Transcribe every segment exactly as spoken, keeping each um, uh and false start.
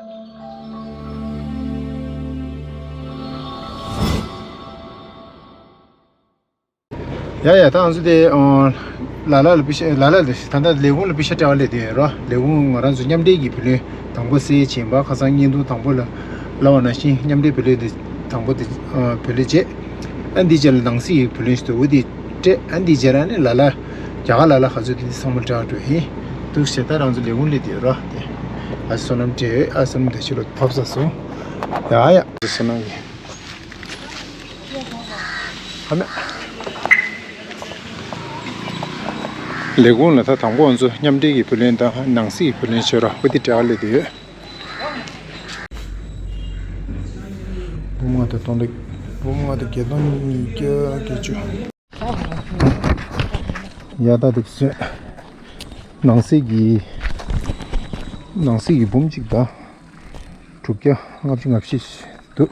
ཡ་ཡ། ད་ང་ཚོ་དེ་ཨ་ལ་ལ་ལ་པེ་ཤ་ལ་ལ་ལ་ད་ལྟ་ལས་ཁུངས་ལ་པེ་ཤ་སྤྲད་པ་སླེབས་དེ་རོ། ལས་ཁུངས་ང་རང་ཚོ་མཉམ་འབྲེལ་གྱི་བུ་ལོན་དང་པོ་སེལ་བྱས་པ། ཁ་སང་བརྙན་ཐུང་དང་པོ་ལ་ལབ་པ་ནང་བཞིན་མཉམ་འབྲེལ་བུ་ལོན་དེ་དང་པོ་དེ་ཨ་བུ་ལོན་བྱས། ཨ་འདི་རྗེས་ལ་ནང་སྲིད་ཀྱི་བུ་ལོན་ཞིག་འདུག་འོ་དེ་སྤྲད། ཨ་འདི་རྗེས་ལ་ནི་ལ་ལ་རྒྱ་གར་ལ་ལ་ག་ཚོད་དེ་ཚང་མ་སྤྲད་འགྲོ་ཡིན་འདུག་ཟེར། ད་རང་ཚོ་ལས་ཁུངས་སླེབས་དེ་རོ། དེ་ཨ་བསོད་ནམས་སྤྲད། ཨ་བསོད་ནམས་དེ་ཕྱི་ལོགས་ཕབ་ཚར་སོང་། ཡ་ཡ། བསོད་ནམས་ཡིན། ཨ་མ། ལས་ཁུངས་ལ་ད་དང་པོ་ང་ཚོ་མཉམ་འབྲེལ་གྱི་བུ་ལོན་དང་ནང་སྲིད་ཀྱི་བུ་ལོན་བྱེད་རོགས། འོ་དེ་སྤྲད་པ་སླེབས་དེ་ཡོད། འབུམ་ལྔ་དང་སྟོང་ཕྲག་འབུམ་ལྔ་དང་བརྒྱད་སྟོང་ཉིས་བརྒྱ་བརྒྱད་ཅུ། ཡ་ད་འདུག་སེ། ནང་སྲིད་ཀྱི་ནང་སྲིད་ཀྱི་འབུམ་གཅིག་དང་དྲུག་བརྒྱ་ལྔ་བཅུ་ང་བཞི་འདུག་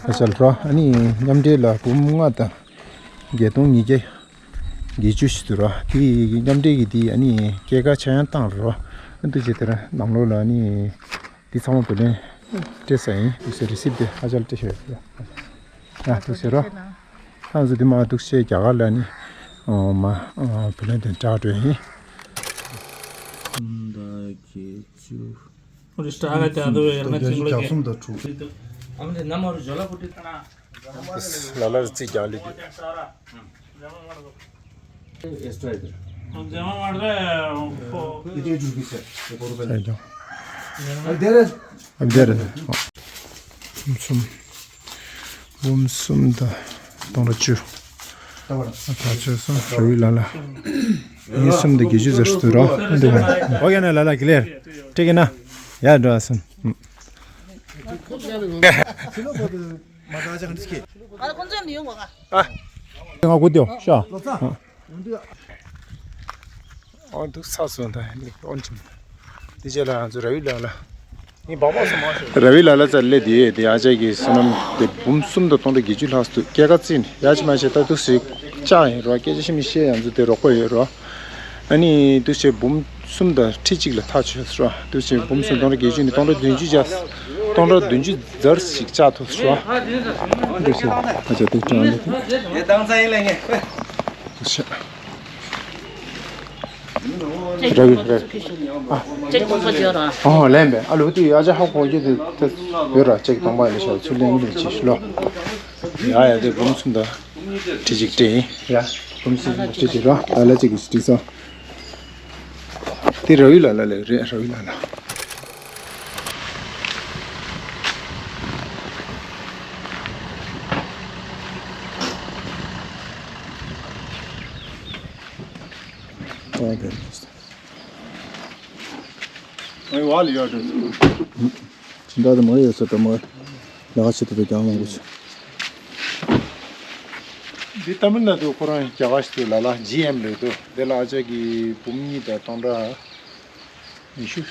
ཨ་ཅག་ར། ཨ་ནི་མཉམ་འབྲེལ་ལ་འབུམ་ལྔ་དང་བརྒྱད་སྟོང་ཉིས་བརྒྱ་བརྒྱད་ཅུ་ཞིག་འདུག་ར། དེ་མཉམ་འབྲེལ་གྱི་དེ་ཨ་ནི་སྐྱེད་ཀ་ཆག་ཡང་བཏང་རོགས། ཨ་འདུག་བྱས་དེ་ར་ནང་ལོགས་ལ་ཨ་ནི་དེ་ཚང་མ་བུ་ལོན་སྤྲད་ས་ཡིན། འདུག་སེ་རི་སིབ་དེ་ཨ་ཅག་ལ་སྤྲད་ཤོག་ཡ། ཨ་འདུག་སེ་རོ། ཁྱེད་ཚོ་དེ་མ་འདུག་སེ་རྒྱ་གར་ལ་ནི་ཨོ་མ་ཨོ་བུ་ལོན་དེ་སྤྲད་འགྲོ་ཡིན། གསུམ་དང་བརྒྱད་ཅུ། ལ་ལ་རྩིས་རྒྱག་ལེ་དུས། ཨ་བདེ་རེད། འབུམ་གསུམ། འབུམ་གསུམ་དང་སྟོང་ཕྲག་བཅུ། ད་ཆོས་སོང་ར་བི་ལ་ལ། ཡིན་གསུམ་དང་བརྒྱད་ཅུ་ཟེར་སུ་རོ། འདི་མ་ཨོ་ཡ་ན་ལ་ལ་གི་ལེར་སྤྲད་ཀྱི་ན། ཡ་འགྲོ་ཨ་སོང་། ང་ཁོང་ཚོ་ཡང་ཡོང་གོ་ག་ཨ། ང་དགུ་ཏེ་ཤ། ཨོ་འདུག་ས་སོང་ད་ནི་ཨོན་ཅིམ། དེ་རྗེས་ལ་ང་ཚོ་ར་བི་ལ་ལ། ནི་བག་བག་སོང་མ་སོང་། ར་བི་ལ་ལ་ཙར་སླེབས་དེ་དེ་ཨ་ཅག་གི་བསོད་ནམས་དེ་འབུམ་གསུམ་དང་སྟོང་ཕྲག་བརྒྱད་ཅུ་ལྷག་འདུག་སྐྱེད་ཀ་རྩིས་ནི་ཡ་ཅི་མ་བྱས་ད་འདུག་སེ་བཅག་ཡིན་རོ། སྐད་ཆ་ཤི་མི་ཤེས། ཡང་ཚོ་དེ་རོགས་པ་ཡོད་རོ། ཨ་ནི་འདུག་སེ་འབུམ་གསུམ་དང་ཁྲི་གཅིག་ལ་ཐག་ཆོད་སོང་། འདུག་སེ་འབུམ་གསུམ་སྟོང་ཕྲག་བརྒྱད་ཅུ་ནི་སྟོང་ཕྲག་བདུན་ཅུ་བརྒྱ། སྟོང་ཕྲག་བདུན་ཅུ་ཛར་ཞིག་བཅག་ཐུབ་སོང་། འདུག་སེ་ཨ་ཅག་དེ་སྤྲད་ལེ། ཡེ་དང་ཚ་ཡིན་ལེ་ངེ། འདུག་སེ། ར་བི་ར་བི། ཨ། ཅེག་ཐོང་པ་བརྗོད་ར། ཨོ་ལེན་པས། ཨ་ལོ་དུ་ཡ་ཅག་ཧ་གོ་རྒྱུ་དེ་དེ་ཡོད་ར། ཅེག་ཐོང་པ་ལས་ཤ་ཚུར་ལེན་གྱི་རེད་ཅེས་ལོ། ཡ་ཡ་དེ་འབུམ་གསུམ་དང་ཁྲི་གཅིག་སྤྲད་ཡིན་ཡ། འབུམ་གསུམ་དང་ཁྲི་གཅིག་ར། ད་ལ་ཅིག་གིས་བྲིས་སོང་། དེ་ར་བི་ལ་ལ་ལས་རེད། ར་བི་ལ་ལ། ཨོ་ཁེ། ཨེ་ཝ་ལི་ཡོད་དེ། ཇི་འདྲ་དེ་མ་ཡོད་ས་དེ་མ་ལ་ཁ་ཆེ་དེ་དེ་ཀྱང་མང་པོ་ཆེ། འདི་ཏ་མིལ་ནཱ་ཌུ་ཁོ་རང་རྒྱ་གར་ཞིག་ཏུ་ལ་ལ་ཇི་ཨེམ་ལོས་དོ། དེ་ལ་ཨ་ཅག་གི་འབུམ་གཉིས་དང་སྟོང་ཕྲག་ཉི་ཤུ།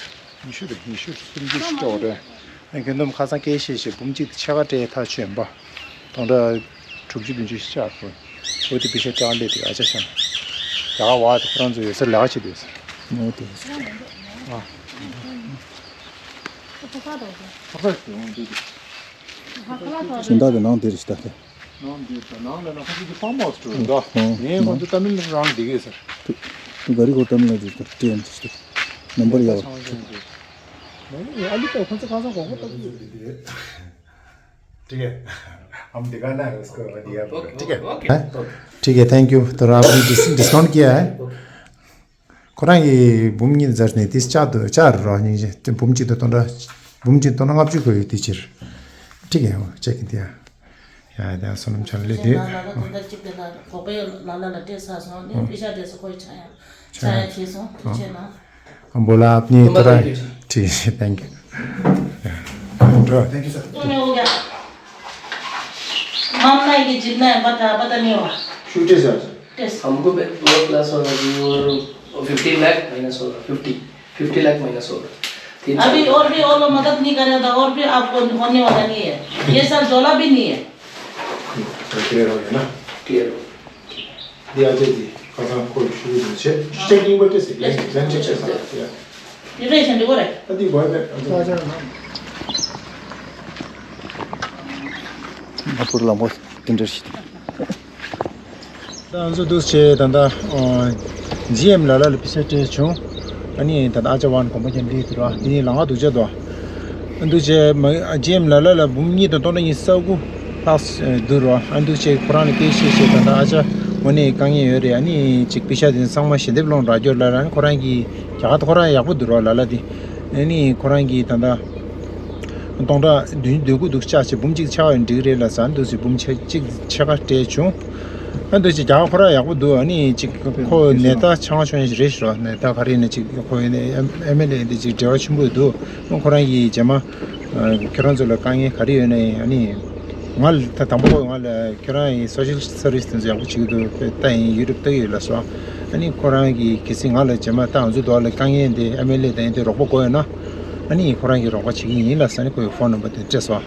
ཉི་ཤུ་རེད། ཉི་ཤུ་སུམ་ཅུ་ཞིག་སྤྲད་པ་རེད། ཨ་ཁྱོན་བསྡོམས་ཁ་སང་སྐད་བཤད་བཤད་འབུམ་གཅིག་དེ་ཕྱེད་ཀ་སྤྲད་ཐག་ཆོད་ཡིན་པ། སྟོང་ཕྲག་དྲུག་ཅུ་བདུན་ཅུ་ཞིག་ཆགས་སོང་། འོ་དེ་པེ་ཤ་སྤྲད་ལེ་དེ་ཨ་ཅག་ཤང་། རྒྱ་གར་བ་དེ་ཁོ་རང་ཚོ་ཡོད་སར་ལས་ཀ་བྱེད་དུས་ས། ཨོ་དེ། ཨ། ཁ་ཁ་དང་དེ། ཁ་ཁ་དང་དེ། སྦྱིན་བདག་གི་ནང་དེ་རེད་ཤི་ད་དེ། ནང་འདི་ནང་ལ་ན་ཁོ་ཚོ་ཕ་མ་ཚོ་འགྲོ་འདུག་ཨང་། ངས་ཁོ་ཚོ་ཏ་མིལ་རང་བསྡད་ཀྱི་ཡོད་ཟེར། དུ་དུ་ག་རི་གོ་ཏ་མིལ་ལ་འདི་ཚོ་ཏྲེན་ཏི་ནམ་བར་ཡག་པ། ཨ་ལི་ཏ་ཁོ་ཚོ་ཁ་སང་གོ་གོ་ཏ་གི་ཡོད། ठीक है। हम दिखाना है उसको, दिया। ठीक है। ठीक है, thank you। तो आपने डिस-, डिस्काउंट किया है। ཁོ་རང་གིས་འབུམ་གཉིས་ཙམ་ནས་དེ་བཅག་ཏུ་བཅག་རོགས་སྙིང་རྗེ། དེ་འབུམ་གཅིག་དང་སྟོང་ཕྲག་འབུམ་གཅིག་སྟོང་ཕྲག་ལྔ་བཅུ་གོ་ཡོད་དེ་ཕྱིར། ཁྲི་གེ་ཨོ་ཅེག་གི་དེ་ཡ། ཡ་དེ་བསོད་ནམས་ཆ་ལེ་དེ། ལ་ལ་ལ་དོན་དག་གཅིག་དེ་ལ་གོག་པའི་ལ་ལ་ལ་སྤྲད་ཚར་སོང་། ནི་པེ་ཤ་དེ་ཚོ་ཁོའི་ཆ་ཡང་ཆ་ཡང་བྱས་སོང་། ཐུགས་རྗེ་གནང་། बोला आपने थोड़ा। ठीक है, thank you। Thank you, sir। मामला ये जितना है, बता, बता नहीं हुआ। छुट्टी सर। टेस्ट। हमको बे-, बहुत लॉस हो रहा है, और फिफ्टी लाख माइनस हो रहा है, फिफ्टी, फिफ्टी लाख माइनस हो रहा है। तीन साल अभी और भी वो लोग मदद नहीं करेगा, और भी आपको होने वाला नहीं है। ये साल झोला भी नहीं है। तो क्लियर हो गया ना? क्लियर हो गया। दिया दे दी, खत्म, कोई शुरू नहीं। चेक, चेकिंग बटे से, ब्लैंक, ब्लैंक चेक से, या। ये तो ऐसे नहीं हो रहा है। अभी बॉय बैक, अभी। ང་པུར་ལ་མོ་དེ་འདྲ་ཞིག་ད་ང་ཚོ་འདུག་བྱས་ད་ལྟ་ཇི་ཨེམ་ལ་ལ་ལ་པི་ས་སྤྲད་བྱུང་། ཨ་ནི་ད་ལྟ་ཨ་ཅག་ཝན་གོམ་པ་རྒྱབ་འདི་དུ་ར་དེ་ནི་ལ་ང་འདུག་བྱས་དོ། འདུག་བྱས་མ་ཇི་ཨེམ་ལ་ལ་ལ་འབུམ་གཉིས་དང་སྟོང་ཕྲག་ཉི་ཤུ་རྩ་དགུ་ལྷག་འདུག་ར། ཨ་འདུག་བྱས་ཁོ་རང་ལ་སྐད་ཆ་བཤད་བྱས་ད་ལྟ་ཨ་ཅག་དངོས་གནས་དཀའ་ངལ་ཡོད་རེད། ཨ་ནི་ཅིག་པི་ཤ་དེ་ཚང་མ་ཞལ་འདེབས་སློང་རག་རྒྱུ་ལ་ར། ཨ་ནི་ཁོ་རང་གིས་རྒྱ་གར་ཁོ་རང་ཡག་པོ་འདུག་ར་ལ་ལ་དེ། ཨ་ནི་ཁོ་རང་གིས་ད་ལྟ་སྟོང་ཕྲག་བདུན་བདུན་དགུ་འདུག་བཅག་བྱས་འབུམ་གཅིག་ཆགས་པ་འགྲིག་རེད་ལ་ཟེར། ཨ་འདུག་སེ་འབུམ་ཕྱེད་གཅིག་ཕྱེད་ཀ་སྤྲད་བྱུང་། ཨ་འདུག་སེ་རྒྱ་གར་ཁོ་རང་ཡག་པོ་འདུག་ཨ་ནི་ཅིག་ཁོ་ནད་རྟགས་ཆང་ཆོང་ཞིག་རེད་ཤག་ནད་རྟགས་ག་རེ་ཡིན་ན་ཅིག་ཁོ་ཡིན་ན་ཨེམ་ཨེལ་ཨེ་འདི་ཅིག་འབྲེལ་བ་ཆེན་པོ་འདུག་ཨ་ཁོ་རང་གིས་རྗེས་མ་ཁྱེད་རང་ཚོ་ལ་དཀའ་ངལ་ག་རེ་ཡོད་ན་ཡིན། ཨ་ནི་ང་ལ་ད་དང་པོ་ང་ལ་ཁྱེད་རང་ཡིན་སོ་ཤལ་སར་བིས་དེ་ཚོ་ཡག་པོ་བྱེད་ཀྱི་འདུག་ལྟ་ཡིན། ཡུ་ཊུབ་ལྟ་གི་ཡོད་ལ་སོ། ཨ་ནི་ཁོ་རང་གིས་གལ་སྲིད་ང་ལ་རྗེས་མ་ད་ང་ཚོའི་འདུག་ལ་དཀའ་ངལ་འདི་ཨེམ་ཨེལ་ཨེ་དང་ཡིན་དེ་རོགས་པ་དགོས་ཡོད་ན། ཨ་ནི་ཁོ་རང་གིས་རོགས་པ་བྱེད་ཀྱི་ཡིན་ལ་ཟེར་ནས་ཁོའི་ཕོན་ནམ་བར་དེ་སྤྲད་སོང་།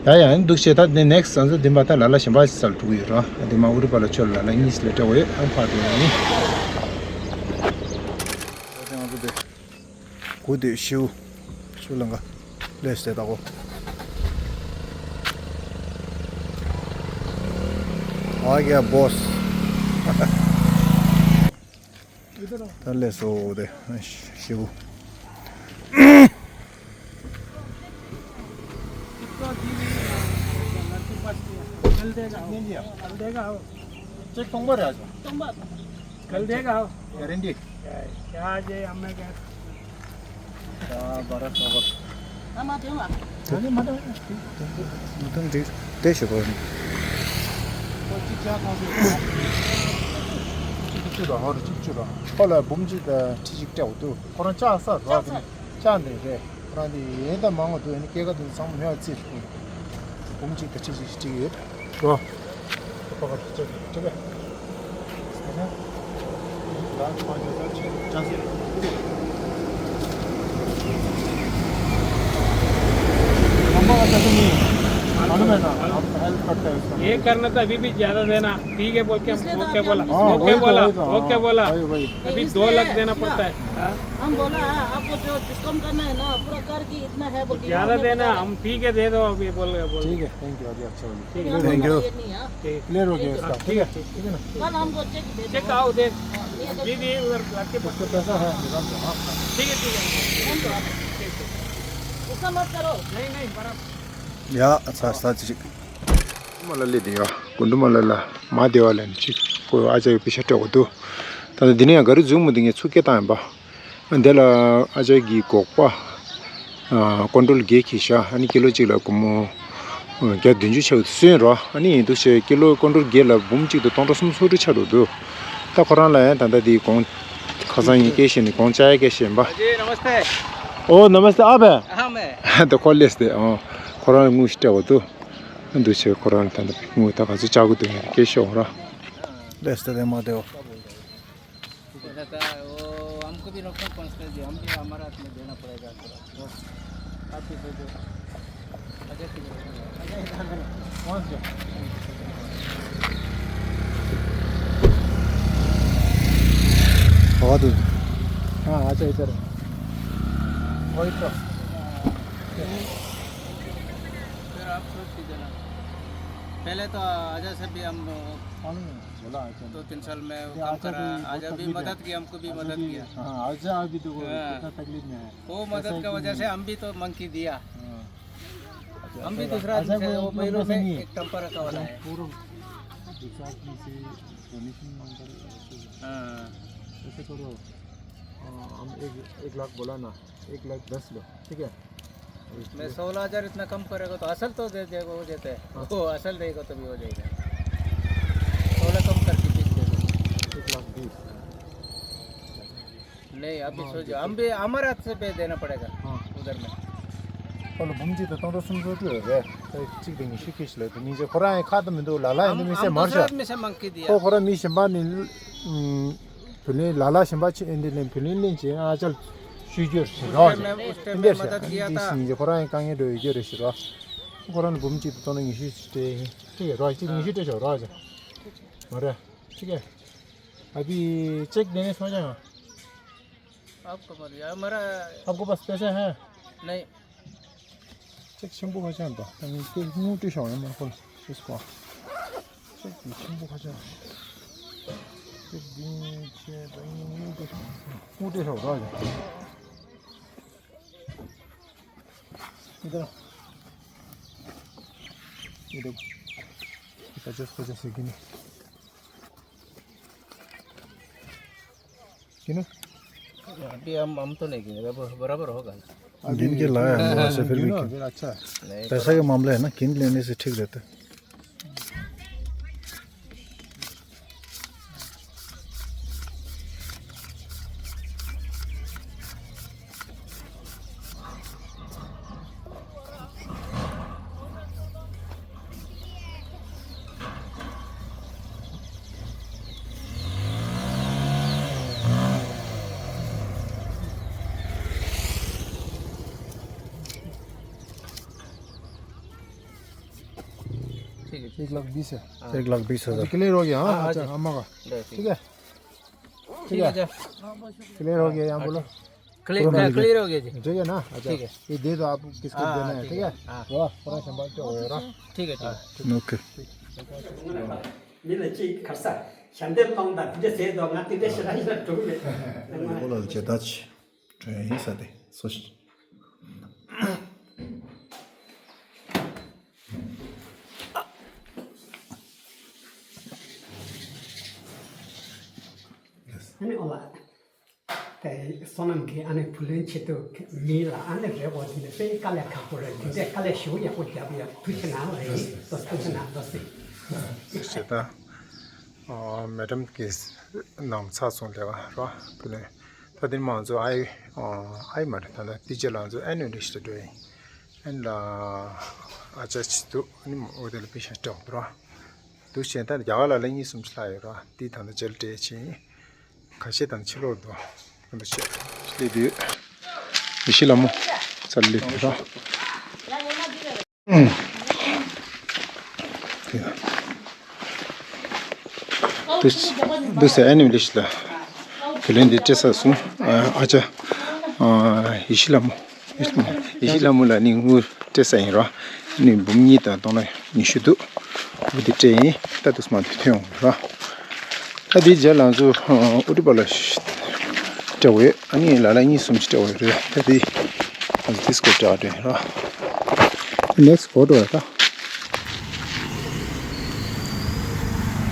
ཡ་ཡ་ཨ་ནི་འདུག་བྱས་ད་དེ་ནེག་སི་ང་ཚོ་འདི་མ་ད་ལ་ལ་གཞན་པ་ཞིག་སར་འགྲོ་གི་ཡོད་ར། འདི་མ་ཨུ་རུ་པ་ལ་ཆོ་ལ་ལ་གཉིས་ལ་སྤྲད་དགོས་ཡོད། ཨ་ཕར་འགྲོ་ཡ་ཡིན། ད་ང་ཚོ་དེ། གུ་དེ་ཤིའུ། ཤིའུ་ལང་ཀ། ལས་སེ་ད་གོ། ཨ་ག་བོས། ད་ལས་སོ་དེ་ཤིའུ། चेक तुम पर आ जाओ। कल देगा हो। गारंटी। क्या जे हमें क्या। बारह सौ। हाँ, मत देगा। अरे, मत देगा। मत दे, दे सको। वो चीज़ क्या कौन सी? चिचुरा और चिचुरा। ཁོ་ལ་འབུམ་གཅིག་དང་ཁྲི་གཅིག་སྤྲད་འདུག་ཁོ་རང་ལྕགས་ས་ར་དེ་ནི་ལྕགས་འདི་རེད། ཁོ་རང་དེ་ཡས་ད་མང་བ་འདུག་ཨ་ནི་སྐྱེད་ཀ་དེ་ཚང་མ་ཧེ་བ་རྩིས་རེད། འབུམ་གཅིག་དང་ཁྲི་གཅིག་སྤྲད་ཡོད། རོ། ཁོ་པ་ཁ་ཁྲི་གཅིག་སྤྲད་པས། ये करना था, अभी भी ज्यादा देना। ठीक है बोल के हम इसलिए तो ओके अभी बोला, हम ओके इसलिए बोला, तो ओके हाँ, बोला। वही, वही। अभी इसलिए दो लाख देना पड़ता है। हाँ। हम बोला, आपको जो डिस्काउंट करना है ना, पूरा करके इतना है बोल के ज्यादा देना, हम ठीक है दे दो अभी बोल, बोल। ठीक है, थैंक यू, अभी अच्छा हो गया। ठीक है। Thank you. ये नहीं है। क्लियर हो गया इसका, ठीक है, ठीक है ना? कल हमको चेक दे दो। चेक आओ दे। हाँ, ये दे दीदी, उधर लड़के उसको पैसा है, निकाल दो, हाँ। ठीक है, ठीक है। ठीक है। गुस्सा मत करो। नहीं, नहीं, बराबर। ཡ་ཚ་ས་ཅིག་མ་ལ་ལེ་དེ་ཡ་ཀུན་དུ་མ་ལ་ལ་མ་བདེ་བ་ལན་ཅིག་ཁོ་ཨ་ཅག་གི་པི་ཤ་སྤྲད་དགོས་འདུག་ད་ལྟ་འདི་ནས་ཡང་ག་རེ་འཛུགས་མི་འདུག་ངས་ཚུར་སྐད་བཏང་ཡིན་པ། འདི་ལ་ཨ་ཅག་གི་སྒོག་པ་ཀོན་ཊོལ་བརྒྱད་ཁྱེར་ཤག་ཨ་ནི་ཀི་ལོ་གཅིག་ལ་སྒོར་མོ་བརྒྱ་བདུན་ཅུ་ཆགས་ཡོད་སོན་རོ། ཨ་ནི་འདུག་བྱས་ཀི་ལོ་ཀོན་ཊོལ་བརྒྱད་ལ་འབུམ་གཅིག་དང་སྟོང་ཕྲག་སུམ་ཅུ་སོ་དྲུག་ཆགས་འགྲོ་འདུག་ད་ཁོ་རང་ལ་ཡང་ད་ལྟ་འདི་གོང་ཁ་སང་ཉིན་སྐད་བཤད་ནས་གོང་ལྕགས་ཡ་སྐད་བཤད་ཡིན་པ། अजय, नमस्ते। ཨོ་ནམ་སྟེ་ཨ་བས། हाँ, मैं। ད་ཁོ་ལས་ཏེ་ཨོ། ཁོ་རང་དངུལ་ཞིག་སྤྲད་འོ་འདུག་འདུག་བྱས་ཁོ་རང་ད་ལྟ་དངུལ་ད་ག་ཚོད་བཅག་གི་འདུག་ངས་སྐད་ཤོད་འོ་ར། ལས་ཏེ་དེ་མ་དེའོ། ऐसा था, वो हमको भी नुकसान पहुंचता है जी, हम भी हमारा हाथ में देना पड़ेगा थोड़ा। आप भी सोचो। अजय की जगह। कौन से? बहुत दूर। हाँ, अच्छा, इधर। वही तो। फिर आप सोच लीजिए ना। पहले तो अजय से भी हम बोला, अच्छा। दो तीन साल में ये काम अच्छा करा, भी बहुत आज अभी तकलीफ है। मदद की, हमको भी अच्छा मदद भी, किया। हाँ, अच्छा अभी तो वो हाँ। कितना तकलीफ में है। वो ऐसा मदद है का कि वजह नहीं? से हम भी तो मंकी दिया। हाँ। अच्छा, हम भी अच्छा, दूसरा अच्छा, आदमी से, कोई वो एकदम पैरों वैसे में नहीं है। एक टम्पर रखा वाला है। पूरा दूसरा आदमी से डोनेशन मांग कर ऐसे, हाँ। ऐसे करो, अ, हम एक, एक लाख बोला ना, एक लाख दस लो, ठीक है? मैं सोलह हजार इतना कम करेगा तो असल तो दे देगा, वो देते हैं। हाँ। वो असल देगा तभी हो जाएगा। सोलह कम करके बीस दे दो। एक लाख बीस। नहीं, अभी हाँ, सोचो, हम भी हमारे हाथ से पे देना पड़ेगा हाँ। उधर में। ཨོ་ལོ་འབུམ་གཅིག་དང་སྟོང་ཕྲག་སུམ་ཅུ་སོ་དྲུག་ཡོད་རེད། ད་གཅིག་དང་ཉི་ཤུ་ཁེ་ཤི་ལ་དེ་མི་ཚེ་ཁོ་རང་ཡང་ཁ་དུ་མི་འདུག་ལ་ལ་ཡང་དུ་མི་ཚེ་མར་ཤག་ཁོ་ཁོ་རང་མི་གཞན་པ་ནི་བུ་ལོན་ལ་ལ་གཞན་པ་ཆེ་ཨེ་འདི་ལེན་བུ་ལོན་ལེན་ཅེས་ཨ་ཅལ་ཤུ་རྒྱུར་ཞེ་རོགས་ཅེས་ཨེ་འདི་ཤག་ཨ་ནི་དེ་ཤི་ཉིན་ཅེ་ཁོ་རང་ཡང་དཀའ་ངལ་འགྲོ་ཡོད་རྒྱུ་རེད་ཞེ་རོགས། ཁོ་རང་ནི་འབུམ་གཅིག་དང་སྟོང་ཕྲག་ཉི་ཤུ་ཞིག་སྤྲད་ཡིན། ཁྱེད་ཀྱིས་རོགས་གཅིག་ཉི་ཤུ་སྤྲད་ཆོག་རོགས་ཅེས་མ་རེད། ཁྱེད་ཀྱིས་ཨ་བི་ཅེག་དེ་ནས་སོང་ཅང་། आपको मत यार, हमारा आपको पास पैसे हैं? नहीं। चेक शैम्पू का चाहता। तंग के मुंह टे शौक है मेरे को। ཤེས་པ། ཤེས་ཀྱི་ཆེན་པོ་ཁ་ཆག་ཤེས་ཀྱི་ཆེ་ད་ཡིན་ཏེ། དངུལ་སྤྲད་ཤོག་ར་ཡ། ཡིན་ད། ཡིན་ད། ཁ་ཆག་ཁ་ཆག་ཤེས་ཀྱི་ནི། किन? अभी हम, हम तो नहीं गिने, बराबर, बराबर होगा ना। गिन के लाया हम लोग से, फिर भी नहीं, किन? फिर अच्छा है। नहीं, पैसा के मामला है ना, गिन लेने से ठीक रहता है। ठीक है, ठीक। एक लाख बीस है। हाँ। एक लाख बीस हजार। अच्छा, क्लियर हो गया, हाँ? हाँ, हाँ, अच्छा, जी। अम्मा का। ठीक है। ठीक है। ठीक है। क्लियर हो गया, यहाँ बोलो। क्लियर, क्लियर हो गया जी। ठीक है ना? अच्छा, ठीक है। ये दे दो, आप किसको देना है, ठीक है? हाँ। वाह, पूरा संभाल के हो रहा। ठीक है, ठीक है। ओके। མི་ལ་ཅིག་གར་ས་ཞབས་འདེབས་གཏོང་དང་དེ་འདྲ་ཟེར་དོ། ང་དེ་འདྲ་ཞེ་དྲག་ཡིན་ན་འགྲོ་གི་མེད། ཨོ་ལ་ལ་ཇེ་ད་ཆི་ཁྲོན་ཡིན་ས་དེ་སོ་ཤི། ཨ་ནི་ཨོ་ལ། དེ་བསོད་ནམས་ཀྱིས་ཨ་ནི་བུ་ལོན་ཆེད་དུ་མི་ལ་ཨ་ནི་རེ་བ་དེ་ནི་དཔེ་དཀའ་ལས་ཁག་པོ་རེད། དེ་འདྲའི་དཀའ་ལས་ཞེ་པོ་ཡག་པོ་རྒྱབ་ཡོད། ཐུགས་རྗེ་གནང་རེད། ཐུགས་རྗེ་གནང་། ཐུགས་རྗེ་གནང་། ཞེས་དང་། ཨ། མེ་ཌམ་གྱིས་ནང་ཚགས་སོང་ལས་ཀ་རོ་བུ་ལོན། ད་དེ་མང་ཚོ་ཨའི་ཨའི་མ་རེད། ད་ལྟ་དེ་རྗེས་ལ་ང་ཚོ་ཨན་ནུ་རེ་ཞིག་འགྲོ་ཡིན། ཨན་ལ་ཨ་ཅག་ཅིག་འདུག་ཨ་ནི་འོ་དེ་ལ་པི་ཤ་སྤྲད་འོང་འདུག་རོ། འདུག་བྱས་ད་རྒྱ་གར་ལ་ལ་གཉིས་གསུམ་ཅིག་ལྷག་ཡོད་རོ། དེ་ད་ལྟ་མཇལ་འཕྲད་ཕྱིན། ཁ་ཤས་དང་ཕྱི་ལོགས་དུ་ཁོ་ཚོ་ཆས་སླེབས་དུས་ཡེ་ཤེས་ལྷ་མོ་རྩར་སླེབས་དུས་ར། འདུག་སེ་ཨ་ནི་ལི་ཤི་ལ་བུ་ལོན་འདི་སྤྲད་ས་སོང་། ཨ་ཅག་ཡེ་ཤེས་ལྷ་མོ། ཡེ་ཤེས་ལྷ་མོ་ལ་ནི་དངུལ་སྤྲད་ས་ཡིན་ར། ནི་འབུམ་གཉིས་དང་སྟོང་ཕྲག་ཉི་ཤུ་འདུག་འོ་དེ་སྤྲད་ཡིན། ད་དུས་མ་དེ་ཐོན་འོང་ར། ད་དེ་རྗེས་ལ་ང་ཚོ་ཨུ་ཏུ་པ་ལ་སྤྲད་འོས། ཨ་ནི་ལ་ལ་གཉིས་གསུམ་ཞིག་སྤྲད་འོས་རེད། ད་དེ་ང་ཚོ་དེ་སྐོར་སྤྲད་འོས་ར། ནེག་སི་ཊི་ཕོ་ཊོ་རེད་ད།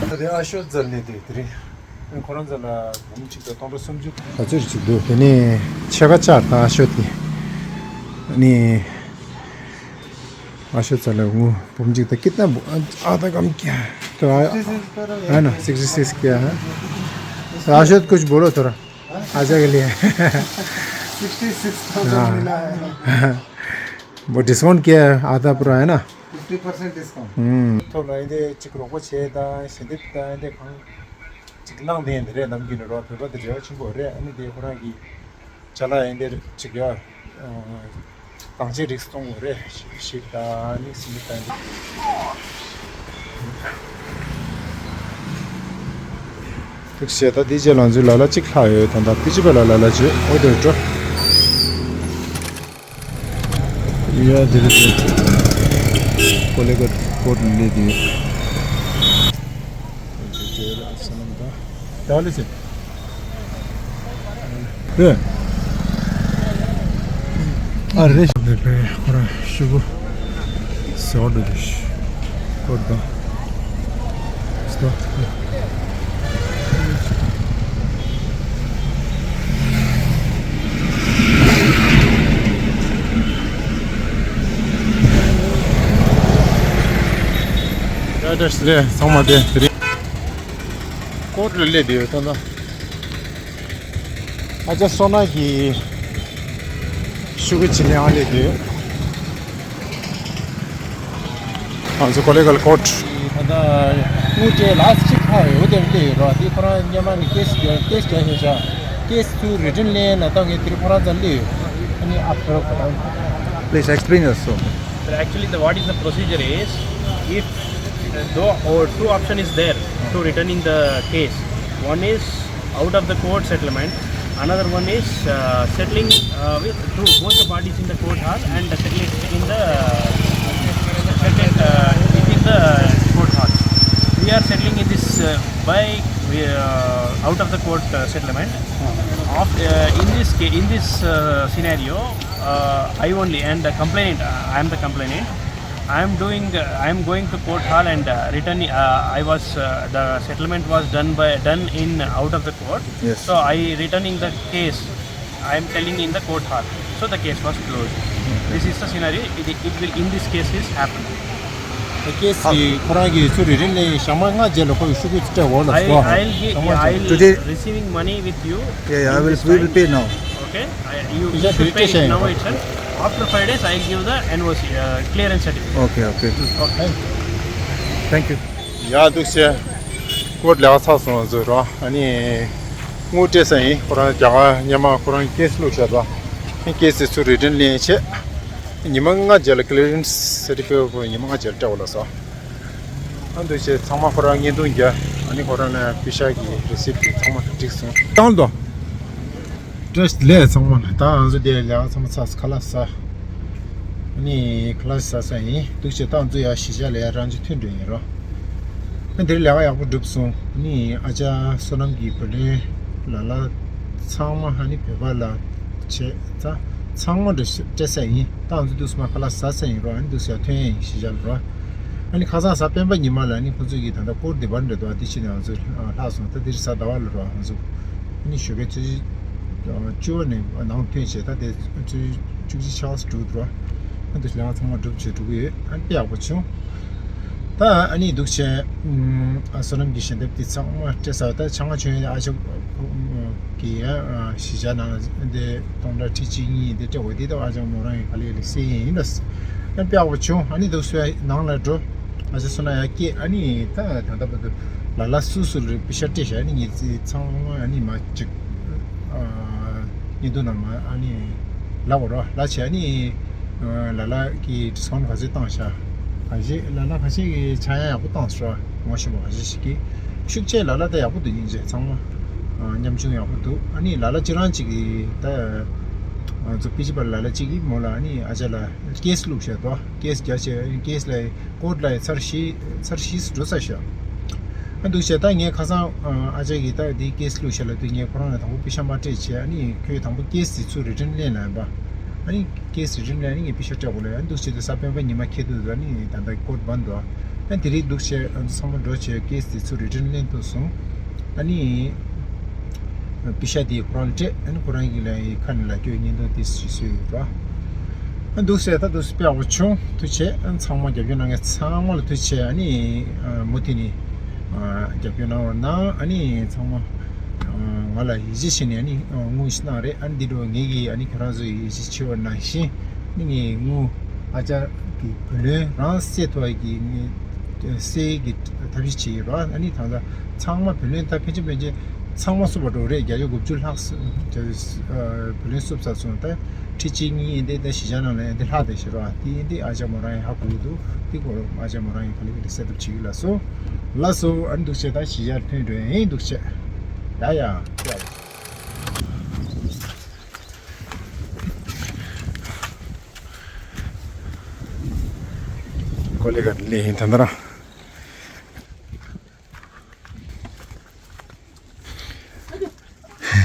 ད་དེ་ཨ་ཤོ་ཛར་ལས་དེ་དེ་རེད། ཁོ་རང་ཚོ་ལ་འབུམ་གཅིག་དང་སྟོང་ཕྲག་སུམ་ཅུ་ག་ཚོད་ཅིག་འདུག་དེ་ནས་ཕྱེད་ཀ་བཅག་དང་ཨ་ཤོ་དེ། ཨ་ནི། ཨ་ཤོ་ཙ་ལ་ངུ་འབུམ་གཅིག་དང་ཀི་ཏན་བུ་ཨ་ད་གམ་ཀྱ། तो आ है ना सिक्सटी सिक्स क्या है? तो आशो कुछ बोलो थोड़ा। आशा के लिए। सिक्सटी सिक्स थाउजेंड मिला है। वो डिस्काउंट किया है, आधा पूरा है ना? Fifty percent discount. Hmm. ཐོབ་ལ་ཨེ་འདྲ་ཅིག་རོགས་པ་བྱས་དང་ཞལ་འདེབས་དང་ཨེ་འདྲ་གང་ཅིག་གནང་དེ་འདི་རེད། ནམ་རྒྱུན་རོ་བོད་པ་དེ་འབྲེལ་བ་ཆེན་པོ་རེད། ཨ་ནི་དེ་ཁོ་རང་གི་ཅ་ལག་ཨེ་འདྲ་ཅིག་ཡ། གང་ཅི་རིགས་གཏོང་དགོས་རེད། ཞིག་དང་ནི་སིན་དང་། ཐུགས་རྗེ་ཆེ། ད་དེ་རྗེས་ལ་ང་ཚོའི་ལ་ལ་གཅིག་ལྷག་ཡོད། ད་ད་པི་ཅི་པ་ལ་ལ་ལ་བྱོས། ཨོ་དེར་འགྲོ། ཡ་དེ་རེད། ཀོ་ལེ་གྷལ་ཀོར་ཊི་ལ་སླེབས་དུས། ད་ལ་སེ། རེད། ཨ་རེད། ཁོ་རང་ཤུ་གུ་སེ་འོ་འདུག་ཀོར་ཊི་དང་། སྟོ། ཡ་ད་རེད། ཚང་མ་དེ་རེད། ཀོར་ཊི་ལ་སླེབས་དུས་ད་ད། ཨ་ཅག་སོ་ན་གི་ཤུ་གུ་ཅི་ལེ་ཨང་ལེ་དེ། ང་ཚོ་ཀོ་ལེ་གྷལ་ཀོར་ཊི། ད་ལྟ་དངུལ་སྤྲད་ལ་སི་ཅིག་ཁ་ཡོད་དེ་ལེ་ཡོད་ར། དེ་ཁོ་རང་སྔོན་མ་ནས་ཀེ་སི་རྒྱག་ཀེ་སི་རྒྱག་ཤེས་བྱ། ཀེ་སི་ཚུར་རི་ཊན་ལེན་ན་ད་ངས་དེ་རིང་ཁོ་རང་རྩར་སླེབས་ཡོད། ཨ་ནི་ཨ་ཕ་རོ་ཁོ་རང་། Please explain yourself. Sir, actually, the, what is the procedure is, if, uh, though, or two option is there to returning the case. One is out of the court settlement, another one is, uh, settling, uh, with, through both the parties in the court hall and settling in the, uh, settlement, uh, within the By uh, out of the court uh, settlement. Of, uh, in this case, in this uh, scenario, uh, I only and the complainant. Uh, I am the complainant. I am doing. Uh, I am going to court hall and uh, returning. Uh, I was uh, the settlement was done by done in out of the court. Yes. So I returning the case. I am telling in the court hall. So the case was closed. This is the scenario. It, it will in this case is happened. ད་ཀེ་སི་ཁོ་རང་གིས་ཚུར་རི་ཊན་ལེན་ཞག་མ་ལྔ་རྗེས་ལ་ཁོ་ཡི་ཤོག་གུ་སྤྲད་འོ་ལ་I, སོ། I'll give, I'll Today. Receiving money with you. Yeah, yeah, I in will, this we will time. Pay now. Okay? I, you, you should pay it now itself. After five days, I'll give the N O C, uh, clearance certificate. Okay, okay. Okay. Thank you. ཡ་འདུག་སེ། ཀོར་ཊི་ལས་ཀ་ཚར་སོང་ཟེར་རོ། ཨ་ནི་དངུལ་སྤྲད་ས་ཡིན། ཁོ་རང་རྒྱ་གར་སྔོན་མ་ཁོ་རང་ཀེ་སི་བླུགས་བཞག་འདུག་ཨ་ནི་ཀེ་སི་ཚུར་རི་ཊན་ལེན་བྱས། ཉི་མ་ལྔ་རྗེས་ལ་ཀི་ལི་ཡར་ཨེན་སི་སར་ཊི་ཕི་ཀེཊ་ཉི་མ་ལྔ་རྗེས་ལ་སྤྲད་འོ་ལ་སོ། ཨ་འདུག་སེ་ཚང་མ་ཁོ་རང་བརྙན་ཐུང་རྒྱག་ཨ་ནི་ཁོ་རང་ལ་པེ་ཤག་གི་རི་སིབ་ཀྱི་ཚང་མ་འགྲིག་སོང་། བཏང་དོ། བཀྲ་ཤིས་བདེ་ལེགས་ཚང་མ་ལ། ད་ང་ཚོ་དེ་ལས་ཀ་ཚང་མ་ཚར་སོང་། ཁ་ལག་ཟ། ཨ་ནི་ཁ་ལག་ཟ་ས་ཡིན། འདུག་སེ་ད་ང་ཚོ་ཡར་གཞིས་ཆགས་ལ་ཡར་རང་ཅིག་ཐོན་འགྲོ་ཡིན་རོ། ཨ་འདིར་ལས་ཀ་ཡག་པོ་གྲུབ་སོང་། ཨ་ནི་ཨ་ཅག་བསོད་ནམས་ཀྱི་བུ་ལོན་ལ་ལ་ཚང་མ་ཨ་ནི་བོད་པ་ལ་བྱས་ཙང་ཚང་མ་འདྲ་སྤྲད་ས་ཡིན། ད་ང་ཚོ་འདུག་སེ་མར་ཁ་ལག་ཟ་ས་ཡིན་རོ། ཨ་ནི་འདུག་སེ་ཡར་ཐོན་ཡ་ཡིན་གཞིས་ཆགས་ལ་རོ། ཨ་ནི་ཁ་སང་གཟའ་སྤེན་པ་ཉི་མ་ལ་ཨ་ནི་ཁོ་ཚོ་གིས་ད་ལྟ་ཀོར་ཊི་ཌི་པར་ཊི་མེན་ཊི་འདུག་ཨ་དེ་ཕྱིན་ནས་ང་ཚོ་ལྷག་སོང་། ད་འདིར་གཟའ་ཟླ་བ་ལ་རོ། ང་ཚོ་ཨ་ནི་ཞོགས་ཀའི་ཆུ་ཚོད་བཅུ་པ་ནས་ནང་ཐོན་བྱས། ད་དེ་ཆུ་ཚོད་བཅུ་གཅིག་ཆགས་སུ་འགྲོ་འདུག་རོ། ཨ་འདུག་སེ་ལས་ཀ་ཚང་མ་གྲུབ་བྱས་འགྲོ་གི་ཡོད། ཨ་ནི་དཔེ་ཡག་པོ་བྱུང་། ད་ཨ་ནི་འདུག་སེ་ཨ་བསོད་ནམས་ཀྱི་ཞལ་འདེབས་དེ་ཚང་མ་སྤྲད་ཚར། ད་ཆང་ང་ཆོན་ཨ་ཅག་གི་ཡ་གཞིས་ཆགས་ནང་འདི་སྟོང་ཕྲག་ཁྲི་གཅིག་གཉིས་འདི་སྤྲད་དགོས། འདི་ད་ཨ་ཅག་མོ་རང་གིས་ག་ལེ་ག་ལེ་སེལ་ཡིན་ལ། ཨ་དཔེ་ཡག་པོ་བྱུང་། ཨ་ནི་འདུག་སེ་ནང་ལ་འགྲོ། ཨ་ཅག་བསོད་ནམས་ཡར་སྐྱེལ། ཨ་ནི་ད་ད་ལྟ་བར་དུ་ལ་ལ་སུ་སུ་ལ་པེ་ཤག་སྤྲད་བཞག་ཨ་ནི་ངས་ཚང་མ་ཨ་ནི་མ་ཅིག་ཨ་བརྙན་ཐུང་ནང་མར་ཨ་ནི་ལབ་པ་རོ། ལབ་བྱས་ཨ་ནི་ཨ་ལ་ལ་གིས་ཌི་སི་ཀའུན་ཊི་ག་ཚོད་བཏང་ཤག་ག་ཤེད་ལ་ལ་ཁ་ཤས་ཀྱིས་ཆག་ཡང་ཡག་པོ་བཏང་སོང་ར། ངོ་ཤེས་པ་ཁ་ཤས་ཤིག་གིས། ཤུགས་ཆེ་ལ་ལ་ད་ཡག་པོ་འདུག་སྙིང་རྗེ། ཚང་མ་ཨ་ཉམ་ཆུང་ཡག་པོ་འདུག་ཨ་ནི་ལ་ལ་ཁྱེད་རང་གཅིག་གིས་ད་ང་ཚོ་པི་ཅི་པར་ལ་ལ་གཅིག་གིས་མོ་ལ་ཨ་ནི་ཨ་ཅག་ལ་ཀེ་སི་བླུགས་བཞག་འདུག་ཀེ་སི་རྒྱག་བྱས་ཀེ་སི་ལ་ཀོར་ཊི་ལ་ཚར་བཞི་ཚར་བཞི་འགྲོ་ཚར་ཤག་ཨ་འདུག་བྱས་ད་ངས་ཁ་སང་ཨ་ཅག་གིས་ད་འདི་ཀེ་སི་བླུགས་བཞག་ལབ་དུས་ངས་ཁོ་རང་ལ་དང་པོ་པེ་ཤག་མ་སྤྲད་བྱས། ཨ་ནི་ཁོས་དང་པོ་ཀེ་སི་དེ་ཚུར་རི་ཊན་ལེན་ལབ་ཡིན་པ། ཨ་ནི་ཀེ་སི་རི་ཊན་ལེན་ཨ་ནི་ངས་པེ་ཤག་སྤྲད་དགོས་ལབ། ཨ་འདུག་བྱས་དུས་གཟའ་སྤེན་པ་ཉི་མ་འཁེལ་དུས་ཨ་ནི་ད་ལྟ་ཀོར་ཊི་བན་འདུག་ཨ་དེ་རིང་འདུག་བྱས་ཨ་ཚང་མ་འགྲོ་བྱས་ཀེ་སི་དེ་ཚུར་རི་ཊན་ལེན་ཐུབ་སོང་། ཨ་ནི་པེ་ཤག་དེ་ཁོ་རང་ལ་སྤྲད། ཨ་ནི་ཁོ་རང་གི་ལ་ཁ་ནས་ལབ་རྒྱུ་བརྙན་ཐུང་དེ་ཞིག་བཟོས་ཡོད་ར། ཨ་འདུག་སེ་ད་འདུག་སེ་དཔེ་ཡག་པོ་བྱུང་། ཐུགས་རྗེ་ཆེ། ཨ་ཚང་མ་རྒྱབ་སྐྱོར་གནང་མཁན་ཚང་མ་ལ་ཐུགས་རྗེ་ཆེ། ཨ་ནི་ཨ་མུ་མཐུད་ནས་ཨ་རྒྱབ་སྐྱོར་གནང་རོགས་གནང་། ཨ་ནི་ཚང་མ་ཨ་ང་ལ་ཡིད་ཆེས་བྱས་ནས་ཨ་ནི་ཨ་དངུལ་ཞིག་གནང་རེད། ཨ་ནི་འདི་འདྲ་ངེད་ཀྱིས་ཨ་ནི་ཁྱེད་རང་ཚོ་ཡིད་ཆེས་བྱས་པ་ནང་བཞིན་ཨ་ནི་ངས་དངུལ་ཨ་ཅག་གི་བུ་ལོན་རང་སེལ་ཐུབ་པ་གི་ངས་སེལ་གྱི་ཐབས་ཤེས་བྱེད་ཀྱི་རེད། ཨ་ནི་ད་ལྟ་ཚང་མ་བུ་ལོན་ད་ཕལ་ཆེར་ཕལ་ཆེར་ཚང་མ་གསུམ་པ་འགྲོ་རེད། བརྒྱ་ཆ་དགུ་བཅུ་ལྷག་བུ་ལོན་བསུབས་ཚར་སོང་། ད་ཁྲི་གཅིག་གཉིས་ཨེ་འདི་ད་གཞིས་ཆགས་ནང་ལ་ཨེ་འདི་ལྷག་བསྡད་ཤག་ར། དེ་ཨེ་འདི་ཨ་ཅག་མོ་རང་ཡང་ཧ་གོ་གི་འདུག་དེ་སྐོར་ཨ་ཅག་མོ་རང་ཡང་ག་ལེ་ག་ལེ་སེལ་ཐབས་བྱེད་ཀྱི་ལགས་སོ། ལགས་སོ། ཨ་ནི་འདུག་བྱས་ད་གཞིས་ཆགས་ཐོན་འགྲོ་ཡིན། འདུག་བྱས་ཡ་ཡ་ཡ། ཀོ་ལི་གྷལ་ལ་ཡིན་ད་ལྟ་ར།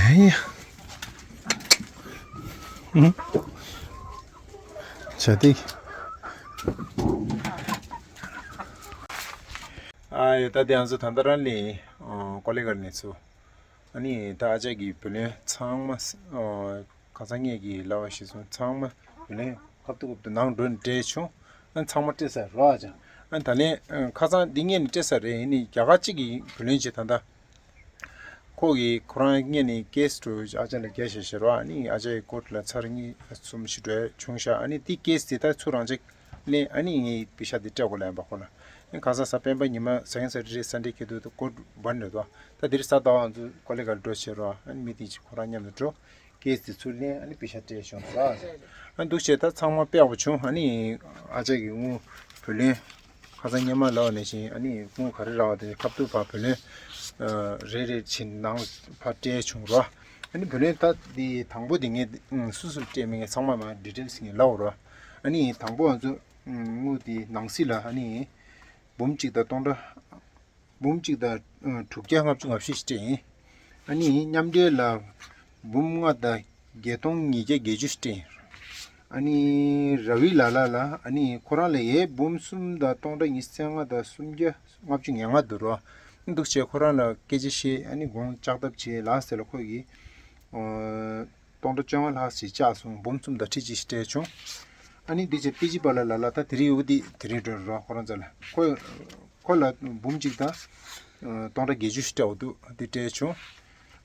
ཧེ་ཡ། ཨུ། བྱ་དེ། ཨ་ཡོ། ད་དེ་ང་ཚོ་ད་ལྟ་རང་ལས་ཀོ་ལི་གྷལ་ནས་ཚུར། ཨ་ནི་ད་ཨ་ཅག་གི་བུ་ལོན་ཚང་མ་ཁ་སང་ངེད་ཀྱིས་ལབ་པ་བཞིན་སོང་། ཚང་མ་བུ་ལོན་ཁ་ཐུག་ཁ་ཐུག་ནང་འགྲོ་ནས་སྤྲད་བྱུང་། ཨ་ཚང་མ་སྤྲད་ཚར་རོ་ཨ་ཅག་ཨ་ད་ལན་ཁ་སང་འདི་སྔོན་ནས་སྤྲད་ཚར་རེད། ཡིན་ནའི་རྒྱ་གར་གཅིག་གི་བུ་ལོན་བྱས་ད་ལྟ། ཁོ་གིས་ཁོ་རང་སྔོན་ནས་ཀེ་སི་འགྲོ་ཨ་ཅག་ལ་རྒྱག་བཞག་བཞག་རོ། ཨ་ནི་ཨ་ཅག་གི་ཀོར་ཊི་ལ་ཚར་གཉིས་གསུམ་ཞིག་འགྲོ་ཡ་བྱུང་ཤག་ཨ་ནི་དེ་ཀེ་སི་དེ་ད་ཚུར་རང་ཅག་ལེན། ཨ་ནི་ངས་པེ་ཤག་དེ་སྤྲད་དགོས་ལབ་ཡིན་པ་ཁོ་ལ། ཨ་ནི་ཁ་སང་གཟའ་སྤེན་པ་ཉི་མ་གཟའ་ཉི་མ་སེ་ཊར་ཌེ་སན་ཌེ་འཁེལ་དུས་ཀོར་ཊི་བན་རེད་དོ། ད་དེ་རིང་གཟའ་ཟླ་བ་ང་ཚོ་ཀོ་ལི་གྷལ་འགྲོ་བྱས་རོ། ཨ་ནི་མི་དེ་ཅིག་ཁོ་རང་མཉམ་དུ་འགྲོ། ཀེ་སི་དེ་ཚུར་ལེན། ཨ་ནི་པེ་ཤག་སྤྲད་བྱུང་ཟེར། ཨ་འདུག་བྱས་ད་ཚང་མ་དཔེ་ཡག་པོ་བྱུང་། ཨ་ནི་ཨ་ཅག་གི་དངུལ་བུ་ལོན་ཁ་སང་སྔོན་མ་ལབ་པ་ནང་བཞིན་ཨ་ནི་དངུལ་ག་རེ་རག་པ་དེ་ཁ་ཐུག་ཕར་བུ་ལོན་རེ་རེ་བྱིན་ནང་ཕར་སྤྲད་བྱུང་རོ། ཨ་ནི་བུ་ལོན་ད་འདི་དང་པོ་དེ་ངས་སུ་སུར་སྤྲད་མིན་ངས་ཚང་མ་མར་ཌི་ཊེལ་སི་ངས་ལབ་རོ། ཨ་ནི་དང་པོ་ང་ཚོ་དངུལ་དེ་ནང་སྲིད་ལ་ཨ་ནི་འབུམ་གཅིག་དང་སྟོང་ཕྲག་འབུམ་གཅིག་དང་དྲུག་བརྒྱ་ལྔ་བཅུ་ང་བཞི་ཞིག་སྤྲད་ཡིན། ཨ་ནི་མཉམ་འབྲེལ་ལ་འབུམ་ལྔ་དང་བརྒྱད་སྟོང་ཉིས་བརྒྱ་བརྒྱད་ཅུ་སྤྲད་ཡིན། ཨ་ནི་ར་བི་ལ་ལ་ལ་ཨ་ནི་ཁོ་རང་ལ་ཡའི་འབུམ་གསུམ་དང་སྟོང་ཕྲག་ཉི་ཤུ་རྩ་ལྔ་དང་སུམ་བརྒྱ་ལྔ་བཅུ་ང་ལྔ་འདུག་རོ། འདུག་བྱས་ཁོ་རང་ལ་སྐད་ཆ་བཤད། ཨ་ནི་དགོངས་ལྕགས་ཐབ་བྱས་ལ་ཟེར་ལ་ཁོ་གིས་སྟོང་ཕྲག་བཅོ་ལྔ་ལྷག་ཞིག་བཅག་སོང་། འབུམ་གསུམ་དང་ཁྲི་གཅིག་ཞིག་སྤྲད་བྱུང་། ཨ་ནི་འདི་བྱས་པི་ཇི་པ་ལ་ལ་ལ་ད་དེ་རིང་ཡོད་དེ་དེ་རིང་འགྲོ་རོགས་ཁོ་རང་ཚོ་ལ་ཁོ་ཁོ་ལ་འབུམ་གཅིག་དང་སྟོང་ཕྲག་བརྒྱད་ཅུ་ཞིག་སྤྲད་འདུག་དེ་སྤྲད་བྱུང་།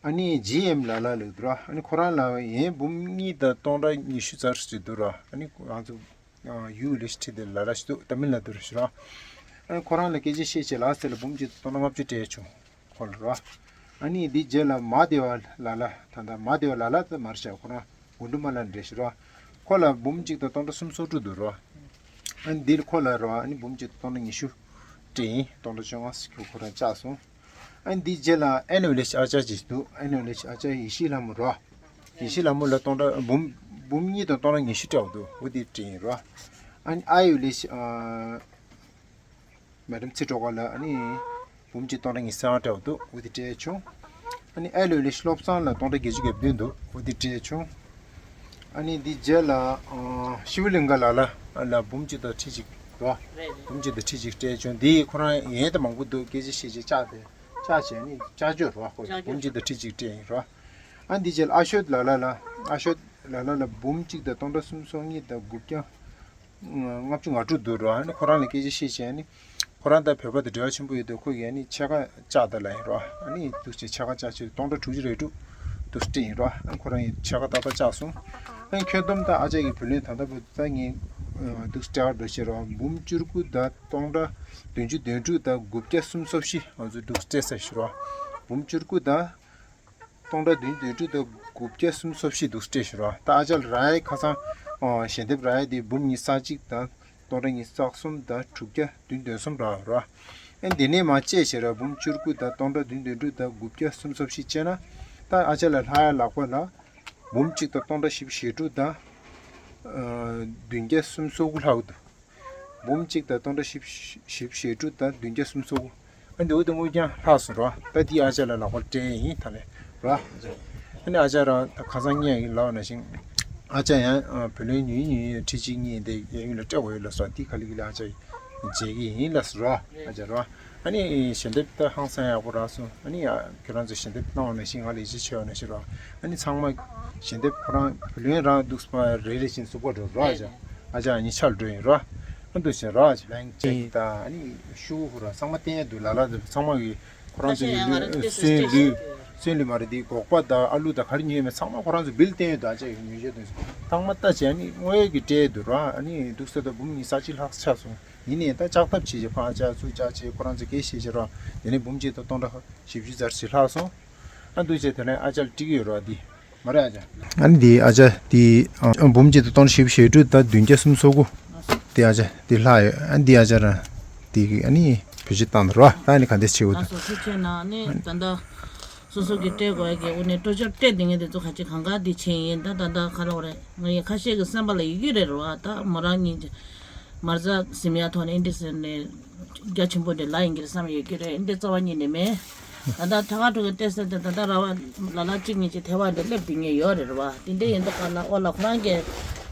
ཨ་ནི་ཇི་ཨེམ་ལ་ལ་ལ་འདུག་ར། ཨ་ནི་ཁོ་རང་ལ་ཡན་འབུམ་གཉིས་དང་སྟོང་ཕྲག་ཉི་ཤུ་ཙམ་ཞིག་འདུག་ར། ཨ་ནི་ང་ཚོ་ཡུ་ལི་ཤི་ཁྲི་དེ་ལ་ལ་ཞིག་འདུག་ཏ་མིལ་ན་ཌུ་ར་ཞིག་ར། ཨ་ནི་ཁོ་རང་ལ་སྐད་ཆ་བཤད་བྱས་ལ་ཟེར་ལ་འབུམ་གཅིག་དང་སྟོང་ཕྲག་ལྔ་བཅུ་སྤྲད་བྱུང་། ཁོ་ལ་རོ། ཨ་ནི་འདི་རྗེས་ལ་མ་དེ་བ་ལ་ལ་ད་ལྟ་མ་དེ་བ་ལ་ལ་ད་མར་བྱ་ཁོ་རང་གུ་འབྲུ་མ་ལ་འདྲེ་ཞིག་རོ། ཁོ་ལ་འབུམ་གཅིག་དང་སྟོང་ཕྲག་སུམ་ཅུ་སོ་དྲུག་འདུག་རོ། ཨ་ནི་འདིར་ཁོ་ལ་རོ། ཨ་ནི་འབུམ་གཅིག་དང་སྟོང་ཕྲག་ཉི་ཤུ་སྤྲད་ཡིན། སྟོང་ཕྲག་བཅོ་ལྔ་ཞིག་ཁོ་རང་བཅག་སོང་། ཨ་ནི་འདི་རྗེས་ལ་ཨེ་ནོ་ལེ་ཤི་ཨ་ཅག་ཅིག་འདུག་ཨེ་ནོ་ལེ་ཤི་ཨ་ཅག་ཡེ་ཤེས་ལྷ་མོ་རོ། ཡེ་ཤེས་ལྷ་མོ་ལ་སྟོང་ཕྲག་འབུམ་འབུམ་གཉིས་དང་སྟོང་ཕྲག་ཉི་ཤུ་སྤྲད་འདུག་འོ་འདི་སྤྲད་ཡིན་རོ། ཨ་ནི་ཨ་ཡོ་ལེ་ཤི་ཨ། མེ་ཌམ་ཚེ་སྒྲོལ་དཀར་ལ་ཨ་ནི་འབུམ་གཅིག་སྟོང་ཕྲག་ཉི་ཤུ་རྩ་ལྔ་སྤྲད་འདུག་འོ་དེ་སྤྲད་བྱུང་། ཨ་ནི་ཨེ་ལོས་ལེ་ཤི་བློ་བཟང་ལ་སྟོང་ཕྲག་བརྒྱད་ཅུ་གྱ་བདུན་འདུག་འོ་དེ་སྤྲད་བྱུང་། ཨ་ནི་འདི་རྗེས་ལ་ཨ་ཤི་བ་ལིང་ག་ལ་ལ་ལ་འབུམ་གཅིག་དང་ཁྲི་གཅིག་རོ། འབུམ་གཅིག་དང་ཁྲི་གཅིག་སྤྲད་བྱུང་། འདི་ཁོ་རང་ཡན་དེ་མང་པོ་འདུག་སྐད་ཆ་བཤད་བྱས་བཅག་སྟེ་བཅག་བྱས་ནི་བཅག་བཅོས་རོ། ཁོ་བཅག་བཅོས་འབུམ་གཅིག་དང་ཁྲི་གཅིག་སྤྲད་ཡིན་རོ། ཨ་འདི་རྗེས་ལ་ཨ་ཤོད་ལ་ལ་ལ་ཨ་ཤོད་ལ་ལ་ལ་འབུམ་གཅིག་དང་སྟོང་ཕྲག་སུམ་ཅུ་སོ་གཉིས་དང་དགུ་བརྒྱ། ལྔ་བཅུ་ང་དྲུག་འདུག་རོ། ཨ་ནི་ཁོ་རང་ལ་སྐད་ཆ་བཤད་བྱས་ནི། ཁོ་རང་དང་བོད་པ་དང་འབྲེལ་བ་ཆེན་པོ་ཡོད་དུས་ཁོ་ཡིས་ནི་ཕྱེད་ཀ་བཅག་ད་ལ་ཡིན་རོ། ཨ་ནི་འདུག་ཅེས་ཕྱེད་ཀ་བཅག་ཅེས་སྟོང་ཕྲག་དྲུག་ཅུ་རེ་དྲུག་འདུག་སྤྲད་ཡིན་རོ། ཨ་ནི་ཁོ་རང་ཡིས་ཕྱེད་ཀ་ཏག་ཏག་བཅག་སོང་། ཨ་ནི་ཁྱོན་བསྡོམས་ད་ཨ་ཅག་གི་བུ་ལོན་ད་ལྟ་བུ་ད་ངས་འདུག་སྤྲད་པ་འགྲོ་བྱེད་རོ། འབུམ་བཅུ་དགུ་དང་སྟོང་ཕྲག་བདུན་ཅུ་དོན་དྲུག་དང་དགུ་བརྒྱ་སུམ་ཅུ་སོ་བཞི་ང་ཚོས་འདུག་སྤྲད་ས་ཞུ་རོ། འབུམ་བཅུ་དགུ་དང་། སྟོང་ཕྲག་བདུན་དོན་དྲུག་དང་དགུ་བརྒྱ་སུམ་ཅུ་སོ་བཞི་འདུག་སྤྲད་ཞུ་རོ། ད་ཨ་ཅག་ལ་རག་ཡ་ཁ་སང་ཞལ་འདེབས་རག་ཡ་དེ་འབུམ་ཉི་ཤུ་རྩ་གཅིག་དང་སྟོང་ཕྲག་ཉི་ཤུ་རྩ་གསུམ་དང་དྲུག་བརྒྱ་བདུན་དོན་གསུམ་རག་རོ། ཨ་འདི་ནས་མར་བཅད་བྱས་ར་འབུམ་བཅུ་དགུ་དང་སྟོང་ཕྲག་བདུན་དོན་དྲུག་དང་དགུ་བརྒྱ་སུམ་ཅུ་སོ་བཞི་བཅད་ན། ད་ཨ་ཅག་ལ་ལྷག་ཡ་ལག་པ་ལ་འབུམ་གཅིག་དང་སྟོང་ཕྲག་བཞི་བཅུ་ཞེ་དྲུག་དང་བདུན་བརྒྱ་སུམ་ཅུ་སོ་དགུ་ལྷག་འདུག་འབུམ་གཅིག་དང་སྟོང་ཕྲག་བཞི་བཅུ་ཞེ་དྲུག་དང་བདུན་བརྒྱ་སུམ་ཅུ་སོ་དགུ། ཨ་འདི་འོ་དེ་དངོས་རྐྱང་ལྷག་སོང་རོ། ད་འདི་ཨ་ཅག་ལ་ལག་པར་སྤྲད་ཡིན་ད་ལས་རོ། ཨ་ནི་ཨ་ཅག་རང་ད་ཁ་སང་ངས་ལབ་ནང་བཞིན་ཨ་ཅག་ཡང་བུ་ལོན་ཉུང་ཉུང་ཁྲི་གཅིག་གཉིས་དེ་གཡས་གཡོན་ལ་སྤྲད་དགོས་ཡོད་ལབ་སོང་། འདི་ག་ལེ་ག་ལེ་ཨ་ཅག་མཇལ་གྱི་ཡིན་ལབ་སོང་རོ། ཨ་ཅག་རོ། ཨ་ནི་ཞལ་འདེབས་ད་ཧང་སང་ཡག་པོ་རག་སོང་། ཨ་ནི་ཡ་ཁྱོད་རང་ཚོ་ཞལ་འདེབས་གནང་བ་ནང་བཞིན་ང་ལ་ཡིད་ཆེས་ཆེ་བ་ནང་བཞིན་རོ། ཨ་ནི་ཚང་མ་ཞལ་འདེབས་ཁོ་རང་བུ་ལོན་རང་འདུག་སེ་རེ་རེ་བཞིན་ཟུག་པ་འགྲོ་རོ། ཨ་ཅག་ཨ་ཅག་གཉིས་ཆ་ལ་འགྲོ་ཡིན་རོ། ཨ་འདུག་བཞིན་རོ། ཨ་ཅག་ལན་ཅེག་ད་ཨ་ནི་ཤུ་ཧུ་ར་ཚང་མ་བསྟན་ཡ་འདུག་ལ་ལ་འདུག་ཚང་མ་གི་ཁོ་རང་ཚོ་ཡི་ལུས་སོན་ལུས་སོན་ལུས་མ་རེད་དེ་སྒོག་པ་དང་ཨ་ལུ་དང་ག་རེ་ཉོས་མེད་ཚང་མ་ཁོ་རང་ཚོ་བིལ་བསྟན་ཡོད་འདུག་ཨ་ཅག་གི་ཉོས་བྱས་འདུག་ཚང་མ་ལྟ་བྱས་ཨ་ནི་དངོས་ཡོད་ཀྱི་སྤྲད་འདུག་རོ། ཨ་ནི་འདུག་ས་ད་འབུམ་ཉི་ཤུ་རྩ་གཅིག་ལྷག་ཆགས་སོང་། ཡིན་ནའི་ད་ལྕགས་ཐབ་བྱས་བྱས་ཕར་ལྕགས་ཚུར་ལྕགས་བྱས་ཁོ་རང་ཚོ་སྐད་བཤད་བྱས་རོགས། དེ་ནས་འབུམ་གཅིག་དང་སྟོང་ཕྲག་བཞི་བཅུ་ཙམ་ཞིག་ལྷག་སོང་། ཨ་འདུག་བྱས་དེ་ནས་ཨ་ཅག་ལ་སྤྲད་ཀྱི་ཡོད་རོགས་འདི། མ་རེད་ཨ་ཅག་ཨ་ནི་འདི་ཨ་ཅག་འདི་ཨ་འབུམ་གཅིག་དང་སྟོང་ཕྲག་བཞི་བཅུ་ཞེ་དྲུག་དང་བདུན་བརྒྱ་སུམ་ཅུ་སོ་དགུ། འདི་ཨ་ཅག་འདི་ལྷག་ཡོད། ཨ་འདི་ཨ་ཅག་རང་འདི་ཨ་ནི་བེད་སྤྱོད་བཏང་འདུག་རོགས། ད་ཨ་ནི་ག་འདྲས་བྱེད་དགོས་ད། ང་ཚོ་ཚུལ་ཆེ་ན་ནི་ད་ལྟ། སོ་སོ་གི་སྤྲད་དགོས་ཀྱི་དབུ་ནས་སྤྲོ་སྐྱོར་སྤྲད་དེ་ངས་དེ་ཚོ་ག་ཅི་གང་ག་དེ་བྱས་ཡིན། ད་ད་ད་ག་ལ་བ་རེད། ང་ཡི་ཁ་ཤས་ཀྱི་སེམས་པ་ལ་ཡི་གེ་རེད་རོ། ཨ་ད་མོ་རང་ཉིད་མར་ཟ་ཟིམ་ཡ་ཐོག་ནས་ཨིན་དི་སེ་ནས་རྒྱ་ཆེན་པོ་འདི་ལ་ཡིན་གྱི་རེད་བསམ་ཡོད་ཀྱི་རེད། ཨིན་དི་རྩ་བ་ཉིད་ནས་མེད། ད་ད་ཐ་ག་ཕྲུ་གུ་བལྟས་ཟེར་ཏེ་ད་ད་ར་བ་ལ་ལ་གཅིག་གཉིས་ཀྱི་ཐེ་བ་འདི་སླེབས་དེ་ངས་ཡོད་རེད་རོ། ཨ་དེ་འདྲ་ཡིན་དུས་ག་ལ་ཨོ་ལ་ཁོ་རང་གི་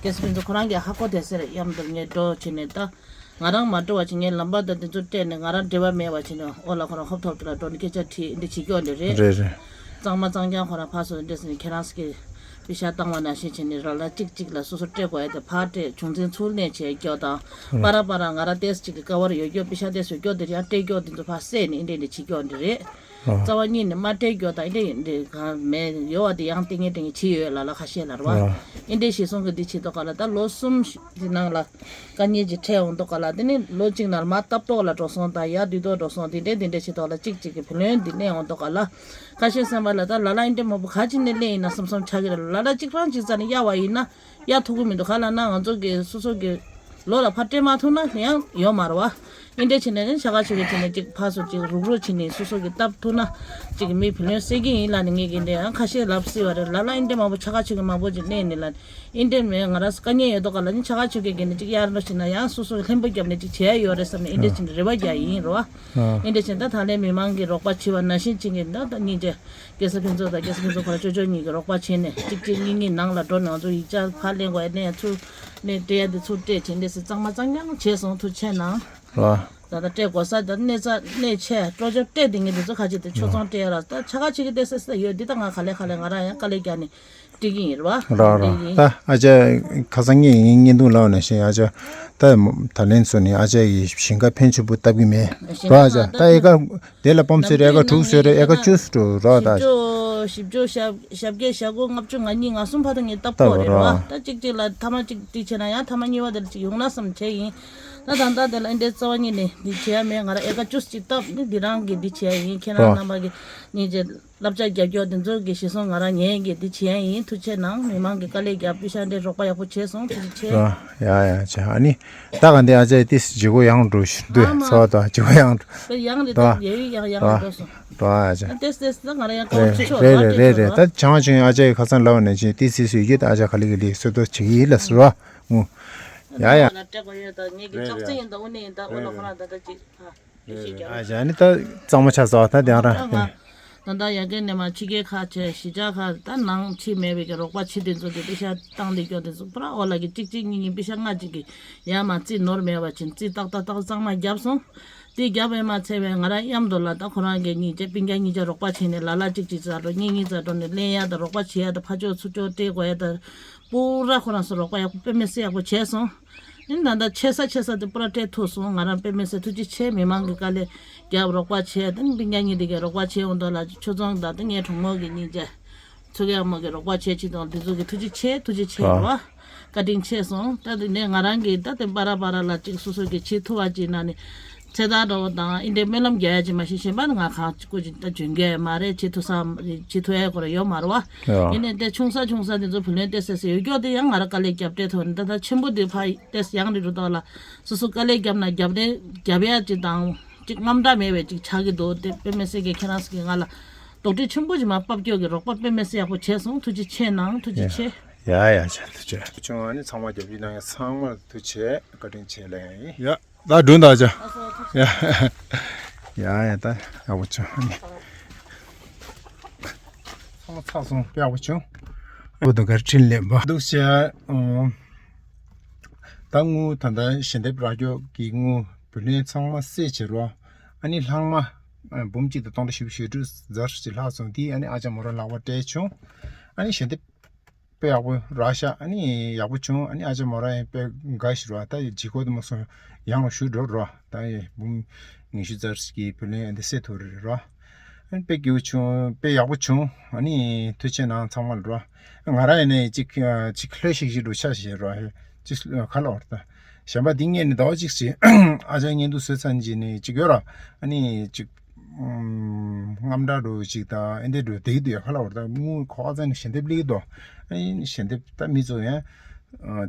གལ་སྲིད་ཕན་ཚུན་ཁོ་རང་གི་ཧ་གོ་དེ་ཟེར་གཡམ་དུ་ངས་འགྲོ་བྱས་ནས་ད། ང་རང་མ་འགྲོ་བ་བྱས་ངའི་ལམ་བར་དུ་དེ་ཚོ་སྤྲད་ནས་ང་རང་འབྲེལ་བ་མེད་པ་བྱས་ནས་ཨོ་ལ་ཁོ་རང་ཧོབ་ཐོབ་དེ་ལ་འགྲོ་ནས་སྐད་ཆ་དྲིས་འདི་བྱེད་སྐྱོ་འདི་རེད། རེད་རེད། གཙང་མ་གཙང་རྐྱང་ཁོ་རང་ཕར་སོང་འདི་ཟེར་ནས་ཁྱེད་རང་ཚོ་གིས་པེ་ཤ་བཏང་བ་ནང་བཞིན་བྱས་ནས་ར་ལ་གཅིག་གཅིག་ལ་སོ་སོ་སྤྲད་དགོས་ཡ་དེ་ཕར་སྤྲད་བྱུང་འཛིན་ཚུར་ལེན་བྱས་སྐྱོ་དང་། པ་ར་པ་ར་ང་རང་ཏེས་གཅིག་གི་ཀ་བར་ཡོད་སྐྱོ་པེ་ཤ་ཏེས་ཡོད་སྐྱོ་དེ་རེད། ཡང་སྤྲད་སྐྱོ་དེ་ཚོ་ཕར་བསད་ནས་འདི་འདི་བྱེད་སྐྱོ་འདི་རེད། རྩ་བ་ཉིད་ནས་མ་སྤྲད་རྒྱུ་དང་ཨེ་འདྲ་ཡིན་འདྲ་གང་མེད་ཡོད་བ་དེ་ཡང་ཏིང་ངེ་ཏིང་ངེ་བྱེད་ཡོད་ལ་ལ་ཁ་ཤས་ལ་རེད་བ། ཨེ་འདྲ་ཞིག་སོང་གི་འདི་བྱེད་དོ་ག་ལ་ད་ལོ་གསུམ་ཞིག་གི་ནང་ལ་དཀའ་ངལ་ཅིག་འཕྲད་འོང་དོ་ག་ལ་དེ་ནི་ལོ་གཅིག་ནང་ལ་མ་སྟབས་ཐོག་ལ་འགྲོ་སོང་དང་ཡར་དུས་ཐོག་འགྲོ་སོང་དེ་འདྲ་དེ་འདྲ་བྱེད་དོ་ག་ལ་གཅིག་གཅིག་གི་བུ་ལོན་འདི་གནས་འོང་དོ་ག་ལ་ཁ་ཤས་སེམས་པ་ལ་ད་ལ་ལ་ཨེ་འདྲ་མང་པོ་ག་ཅིག་ནས་སླེབས་ཡིན་ན་བསམ་བསམ་ཆགས་ཀྱི་རེད། ལ་ལ་གཅིག་རང་གཅིག་རྩ་ནས་གཡར་བ་ཡིན་ན། གཡར་ཐུབ་ཀྱི་མི་འདུག་ག་ལ་ན་ང་ཚོ་གི་སོ་སོ་གི་ལོ་ལ་ཕར་སྤྲད་མ་ཐུབ་ན་ཡང་ཡོད་མ་རེད་བ། ཨིན་འདྲ་བྱས་ནས་ནི་ཆ་ག་ཆོད་གི་བྱས་ནས་ཅིག་ཕར་ཚུར་ཅིག་རུག་རུག་བྱས་ནས་སོ་སོ་གི་སྟབས་ཐུག་ན་ཅིག་མི་བུ་ལོན་སེལ་གི་ཡིན་ལབ་ནས་ངས་ཀྱི་འདྲ་ཡང་ཁ་ཤས་ལབ་སྲིད་པ་རེད། ལ་ལ་ཨིན་འདྲ་མང་པོ་ཆ་ག་ཆོད་གི་མང་པོ་ཅིག་གནས་ནས་ལ་ཨིན་འདྲ་མེད། ང་རང་དཀའ་ངལ་ཡོད་དོ་ག་ལ་ནི་ཆ་ག་ཆོད་གི་གི་ནི་ཅིག་གཡར་འགྲོ་བྱས་ན་ཡང་སོ་སོ་ལྷན་པོ་བརྒྱབ་ནས་ཅིག་བྱེད་ཡ་ཡོད་རེད་བསམ་ནས་ཨིན་འདྲ་བྱས་ནས་རེ་བ་རྒྱག་ཡིན་རེད་བ། ཨིན་འདྲ་བྱས་ད་ད་ལན་མི་མང་གི་རོགས་པ་བྱེད་པ་ནང་བཞིན་ཅིག་གི་ད་ད་སྙིང་རྗེ། སྐལ་བཟང་ཕུན་ཚོགས་དང་སྐལ་བཟང་ཕུན་ཚོགས་ཁོ་རང་ཅོ་ཅོ་གཉིས་ཀྱིས་རོགས་པ་བྱས་ནས་གཅིག་གཅིག་གཉིས་གཉིས་ནང་ལ་འགྲོ་ནས་ང་ཚོ་ཡིག་ཆ་ཕར་ལེན་དགོས་ཡ་ལེན་ཡ་ཚུར་ནས་སྤྲད་ཡ་དེ་ཚུར་སྤྲད་བྱས་འདྲ་སེ་གཙང་མ་གཙང་རྐྱང་བྱས་སོང་། ཐུགས་རྗེ་གནང་། རོ། ད་ལྟ་སྤྲད་དགོས་ས་ད་གནས་ཚ་གནས་ཆེ་སྤྲོ་སྐྱོབ་སྤྲད་དེ་ངས་དེ་ཚོ་ཁ་ཆེ་དེ་ཆོས་ཚོང་སྤྲད་ཡ་ར་ད་ཆ་ག་ཆེ་གི་སྤྲད་ས་སྲིད་ཡོད་འདི་ད་ང་ག་ལེ་ག་ལེ་ང་རང་ཡང་དཀའ་ལས་རྒྱག་ནས་སྤྲད་ཀྱི་ཡིན་ར་བ། རོ་རོ། ད་ཨ་ཅག་ཁ་སང་ངས་ངའི་བརྙན་ཐུང་ལབ་ནང་བཞིན་ཨ་ཅག་ད་ད་ལན་སོ་ནས་ཨ་ཅག་གི་ཞིང་ཁ་ཕན་ཆུ་བུ་བཏབ་གི་མེད་ར། ཨ་ཅག་ད་ཨེ་ཀ་དེ་ལ་སྤོམ་ཟེར་ཨེ་ཀ་དྲུག་ཟེར་ཨེ་ཀ་བཅུ་འགྲོ་རོགས་ད། བཞི་བཅུ་བཞི་བཅུ་ཞབས་ཞབས་བརྒྱད་ཞབས་དགུ་ལྔ་བཅུ་ང་གཉིས་ང་གསུམ་བར་དུ་ངས་བཏབ་ཁོ་རེད་རོགས། ད་གཅིག་གཅིག་ལ་ཐ་མ་གཅིག་དྲི་བྱས་ན་ཡང་ཐ་མ་གཉིས་པ་དེ་ལ་གཅིག་ཡོང་ན་བསམ་བྱས་ཡིན། ད་ད་ལྟ་དེ་ལ་ཨེ་འདྲའི་རྩ་བ་ཉིད་ནས་འདི་བྱས་ཡ་མེད། ང་རང་ཨེ་ཀ་བཅུ་གཅིག་བཏབ་ནི་འདི་རང་གི་འདི་བྱས་ཡ་ཡིན། ཁྱེད་རང་རོགས། རྣམ་པ་གི་ཉིད་ཀྱི་བསླབ་བྱ་རྒྱབ་སྐྱོར་འདི་ཚོ་གི་ཞེ་སོང་ང་རང་ཉན་གི་འདི་བྱས་ཡ་ཡིན། ཐུགས་རྗེ་གནང་། མི་མང་གི་དཀའ་ལས་རྒྱབ་པི་ཤ་འདྲའི་རོགས་པ་ཡག་པོ་བྱས་སོང་། ཐུགས་རྗེ་ཆེ། ཡ་ཡ་ཡ་ཅེ་ཨ་ནི། ད་ག་འདི་ཨ་ཅེ་ཏིས་ཇི་གོ་ཡང་འགྲོ་ཞུ་འདོད་ཚོ་ད་ཇི་གོ་ཡང་འགྲོ། ཡང་རེད་ད་ཡ་ཡུ་ཡང་ཡང་རེད་འགྲོ་སོང་། ད་ཨ་ཅེ། ཏེས་ཏེས་ད་ང་རང་ཡང་ཁོང་ཆུ་ཆོག་རེད་རེད་རེད་རེད། ད་ཆང་ཆུང་ཨ་ཅེ་ཁ་སང་ལབ་ནས་ཅེ་ཏིས་སི་སུ་ཡི་ད་ཨ་ཅེ་ག་ལི་གི་ལི་སུ་ཏོ་ཅི་ཡི་ལ་སུ་ར་ངུ། ཡ་ཡ། ལ་སྤྲད་པ་ཡོད་ད་ངེད་ཀྱི་ཅོག་ཙེ་ཡིན་ད་འུ་ནས་ཡིན་ད་འུ་ལ་ཁོ་རང་ད་ད་ཅི་ཨ། ཨ་ཅེ་ཨ་ནི་ད་གཙང་མ་ཆ་ཚ་བ་ད་དེ་ཡང་ར། ད་ང་ད་ད་ཡ་གན་ནས་མ་ཕྱི་རྒྱལ་ཁག་བྱས་གཞིས་ཆགས་ཁག་ད་ནང་ཕྱི་མེད་པའི་གི་རོགས་པ་ཕྱི་དེ་ཚོ་དེ་པེ་ཤ་བཏང་ལས་སྐྱོ་དེ་ཚོ་པུ་ར་ཨོ་ལ་གི་གཅིག་གཅིག་གཉིས་གཉིས་པེ་ཤ་ལྔ་གཅིག་གི་ཡ་མ་རྩིས་ནོར་མེད་པ་ཕྱིན་རྩིས་ཏག་ཏག་ཏག་གཙང་མ་བརྒྱབ་སོང་། དེ་བརྒྱབ་པས་མ་ཚད་པའི་ང་རང་མཉམ་དུ་ལ་ད་ཁོ་རང་གི་གཉིས་བརྒྱ་སྤུན་ཀྱག་གཉིས་བརྒྱ་རོགས་པ་བྱས་ནས་ལ་ལ་གཅིག་གཅིག་རྩ་འགྲོ་གཉིས་གཉིས་རྩ་འགྲོ་ནས་ལེན་ཡ་དང་རོགས་པ་བྱེད་ཡ་དང་ཕ་ཕྱོགས་ཚུར་ཕྱོགས་སྤྲད་དགོས་ཡ་དང་པུ་ར་ཁོ་རང་ཚོ་རོགས་པ་ཡག་པོ་དཔེ་མི་སྲིད་ཡག་པོ་བྱས་སོང་། ཨིན་ད་ད་ཆེ་ས་ཆེ་ས་དེ་པུ་ར་སྤྲད་ཐུབ་སོང་། ང་རང་དཔེ་མི་སྲིད་ཐུགས་རྗེ་ཆེ། མི་མང་གི་དཀའ་ལས་རྒྱབ་རོགས་པ་བྱས་དེ་ནི་སྤུན་ཀྱག་གཉིས་དེ་གས་རོགས་པ་བྱས་འོང་དོ་ལ་ཆོས་ཚོང་དང་དེ་ངའི་གྲོགས་མོ་གི་གཉིས་བྱས་ཚུགས་ཡག་མོ་གི་རོགས་པ་བྱས་ཅི་དང་དེ་ཚོ་གི་ཐུགས་རྗེ་ཆེ་ཐུགས་རྗེ་ཆེ་རེད་བ། བཀའ་དྲིན་ཆེ་སོང་། ད་དེ་ནས་ང་རང་གི་ད་དེ་པ་ར་པ་ར་ལ་ཅིག་སོ་སོ་གི་བྱེད་ཐུབ་པ་ཅིག་ན་ནི་ཚེ་ཐར་འདྲ་བོ་དང་ཨིན་དེ་སྨོན་ལམ་རྒྱག་ཡ་ཅིག་མ་ཤེས་གཞན་པ་ནི་ང་གང་ཅིག་ཀུ་ཅིག་ད་འཇོན་གི་མ་རེད། བྱེད་ཐུབ་ས་བྱེད་ཐུབ་ཡ་ཁོ་ར་ཡོད་མ་རེད་བ། ཡིན་ནས་དེ་ཆུང་ས་ཆུང་ས་དེ་ཚོ་བུ་ལོན་ཏེ་སེ་སེ་ཡོད་སྐྱོ་དེ་ཡང་ང་ར་དཀའ་ལས་རྒྱབ་སྤྲད་ཐུབ་ནི་ད་ད་ཆེན་པོ་དེ་ཕ་ཏེས་ཡང་རི་རུ་དོག་ལ་སོ་སོ་དཀའ་ལས་རྒྱབ་ན་རྒྱབ་རེ་རྒྱབ་ཡ་ཅིག་དང་ཅིག་རྔམ་སྐྲག་མེད་པའི་ཅིག་ཆགས་ཀྱི་འདུག་དེ་དཔེ་མི་སྲིད་ཀྱི་ཁྱེད་རང་ཚོ་གིས་ང་ལ་དོགས་འདྲི་ཆེན་པོ་ཅིག་མ་ཕབ་སྐྱོ་གི་རོགས་པ་དཔེ་མི་སྲིད་ཡག་པོ་བྱས་སོང་། ཐུགས་རྗེ་ཆེ་གནང་། ཐུགས་རྗེ་ཆེ། ཡ་ཡ་ཆ་ཐུགས་རྗེ་ཆེ། ཆུང་བ་ནི་ཚང་མ་རྒྱབ་ཡིད་གནང་ཡ་ཚང་མར་ཐུགས་རྗེ་ཆེ་བཀའ་དྲིན་ཆེ་ལེ་ཡ། ཡ། ད་སྒྲུང་དག་ཅག་ཡ་ཡ་ད་ཡག་པོ་བྱུང་ནི། ཚང་མ་ཚར་སོང་། ཡག་པོ་བྱུང་། བུ་དང་གར་ཁྲིད་ལེན་པ་འདུག་བྱས། ད་དངུལ་ད་ལྟ་ཞལ་འདེབས་རག་སྐྱོ་གི་དངུལ་བུ་ལོན་ཚང་མ་བསྲེས་བྱས་རོགས། ཨ་ནི་ལྷག་མ་འབུམ་གཅིག་དང་སྟོང་ཕྲག་བཞི་བཅུ་ཞེ་དྲུག་ཟེར་ཞིག་ལྷག་སོང་། དེ་ཨ་ནི་ཨ་ཅག་མོ་རང་ལག་པ་སྤྲད་བྱུང་། ཨ་ནི་ཞལ་འདེབས་དཔེ་ཡག་པོ་རག་ཤག་ཨ་ནི་ཡག་པོ་བྱུང་། ཨ་ནི་ཨ་ཅག་མོ་རང་ཡང་དཔེ་དགའ་ཞིག་རོ། ད་ཡི་ལྗིད་ཁོག་དུ་མ་སོང་། ཡང་རོ་ཞུ་འགྲོ་རོ། ད་ཡི་འབུམ་ཉི་ཤུ་ཙམ་ཞིག་གི་བུ་ལོན་ཨ་འདི་སེ་ཐུ་རེ་རོ། ཨ་ནི་དཔེ་སྐྱིད་པོ་བྱུང་། དཔེ་ཡག་པོ་བྱུང་། ཨ་ནི་ཐུགས་རྗེ་གནང་ཚང་མ་ལ་རོ། ང་རང་ཡིན་ནའི་གཅིག་གཅིག་ལྷོད་ཤིག་ཤིག་འགྲོ་ཆ་ཞེས་རོ། ཅིག་ཁ་ལ་བར་ད། གཞན་པ་འདི་ངས་ནི་ཟླ་བ་གཅིག་ཅིག་ཨ་ཅག་བརྙན་ཐུང་བཟོས་ཚར་ནས་ཅིག་ནས་ཅིག་ཡོད་ར། ཨ་ནི་ཅིག་ཨམ། རྔམ་དྲག་འགྲོ་ཅིག་དང་ཨེ་འདྲ་འགྲོ་བསྡད་ཀྱི་འདུག་ཡ། ཁ་ལ་བར་ད་དངུལ་ཁོ་ཨ་ཙང་ནས་ཞལ་འདེབས་སླེབས་ཀྱི་འདུག་ཨ་ནི་ཞལ་འདེབས་ད་མི་ཚོ་ཡང་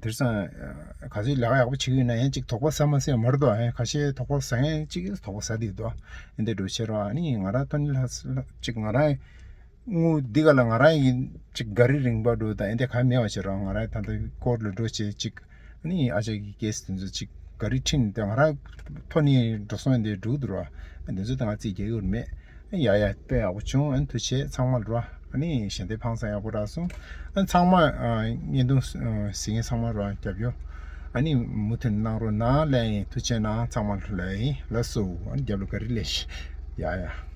དེར་སང་ག་ཚོད་ལས་ཀ་ཡག་པོ་བྱེད་ཀྱི་ཡོད་ན་ཡང་ཅིག་དོགས་པ་ཟ་མ་ཟེར་མ་རེད་འདུག་ཨ་ཁ་ཤས་དོགས་པ་ཟ་མཁན་ཅིག་གིས་དོགས་པ་ཟ་བསྡད་འདུག་ཨེ་འདྲ་འགྲོ་བྱེད་ར། ཨ་ནི་ང་རང་ཐོན་ལ་ཅིག་ང་རང་དངུལ་འདི་ག་ལ་ང་རང་ཡིན་ཅིག་ག་རི་རིང་པ་འགྲོ་དང་ཨེ་འདྲ་ག་མེད་པ་བྱེད་ར། ང་རང་ད་ལྟ་ཀོར་ལ་འགྲོ་བྱེད་ཅིག་ཨ་ནི་ཨ་ཅག་གི་ཀེ་སི་དེ་ཚོ་ཅིག་ག་རི་ཁྲིད་ནས་ང་རང་ཐོ་ནི་འགྲོ་སོང་དེ་འགྲུག་འདུག་ར། དེ་ཚོ་དང་རྩིས་རྒྱག་གི་ཡོད་མེད། ཡ་ཡ་དཔེ་ཡག་པོ་བྱུང་། ཨ་ནི་ཐུགས་རྗེ་ཆེ་ཚང་མ་ལ་ར། ཨ་ནི་ཞལ་འདེབས་ཧང་སང་ཡག་པོ་རག་སོང་། ཨ་ནི་ཚང་མ་བརྙན་ཐུང་གཟིགས་མཁན་ཚང་མ་ར་རྒྱབ་སྐྱོར་ཨ་ནི་མུ་མཐུད་གནང་རོགས་གནང་ལབ་ཡིན། ཐུགས་རྗེ་གནང་ཚང་མ་ལ་ལབ་ཡིན། ལགས་སོ། ཨ་ནི་རྒྱབ་ལ་ག་རི་ལས་ཤི། ཡ་ཡ།